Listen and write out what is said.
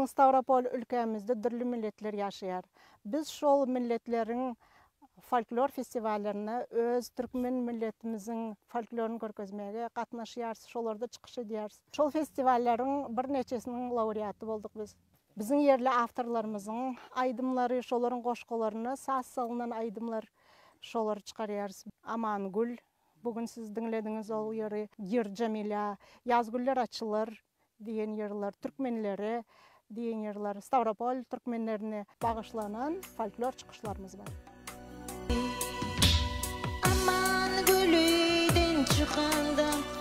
Biziň Stawropol ülkämizde dürli milletler ýaşaýar. Biz şol milletleriň folklor festiwallaryna öz türkmen milletimiziň folkloryny görkezmäge gatnaşýarys, şolarda çykyş edýäris. Şol festiwallaryň birnäçesiniň laureaty bolduk biz. Biziň ýerli awtorlarymyzyň aýdymlary, şolaryň goşgularyna saz salynan aýdymlar, şolary çykarýarys. Amangül, bu gün siz diňlediňiz ol ýyry, Ýyr Jemila, Ýaz güller açylar diýen ýyrlar, Türkmenlere diýen ýyrlar, Stawropol türkmenlerine bagyşlanan folklor çykyşlarymyz bar. Aman gülüden çykanda.